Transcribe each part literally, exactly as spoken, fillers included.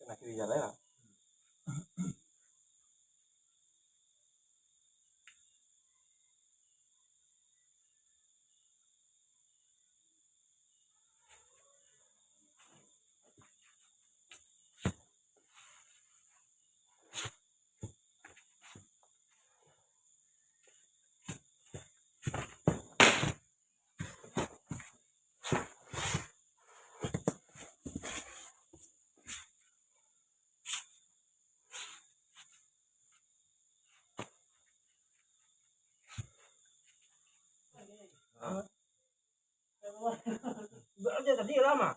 Tangah kiri jalan lah. Tadi lama.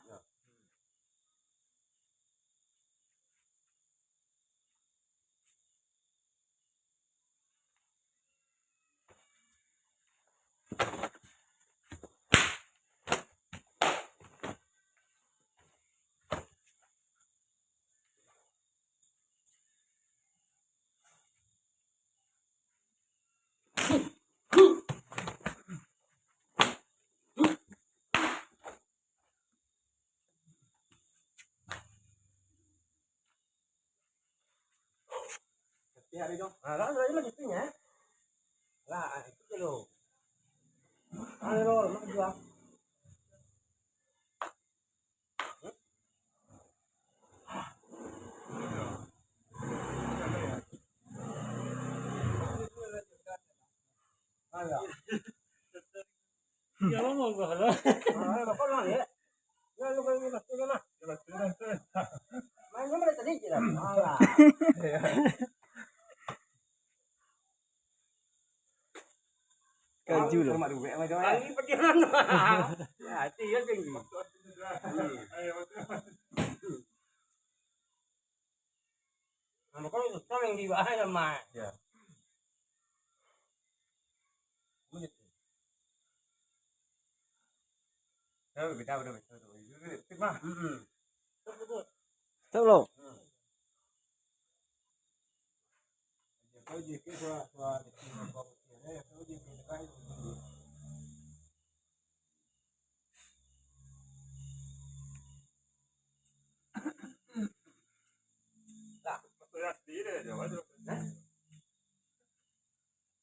Tapi hari tu, ah, lah, lah, lah, lah, lah, itu dulu. Ayo, lo, lo, lo. Ayo. Ya, lo mau gua lah. Ah, lo kau lah, ya. Ya, lo kau lah, ya, lah. Main nomor tadi je lah. Alah. Kaju lo. Angin padian. Hati ya tinggi. Hmm. Nah, makanya susah yang di bawah ya, Mak. Ya. Begitu. Tahu kita udah betul tu. Itu, itu mah. Hmm. Stop lo. Hmm. Lah.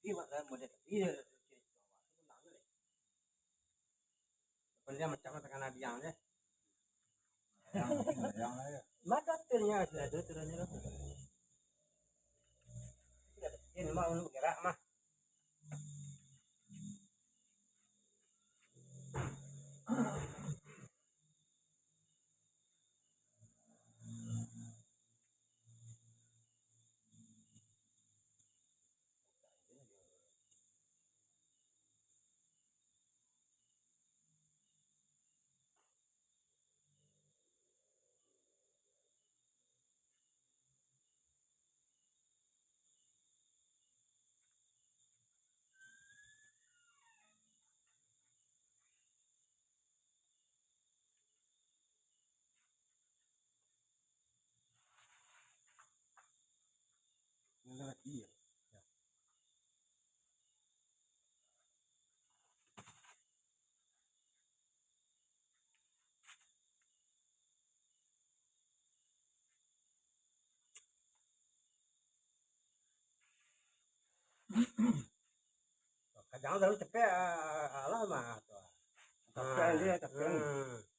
Iya, model. Iya. Pokoknya macam takana diang je. Mada turnya sudah tu turunnya tu. Ini mah ulu gerak mah. Kadang terlalu cepek, ah, alah mah tu. Cepek dia, cepek. Hmm.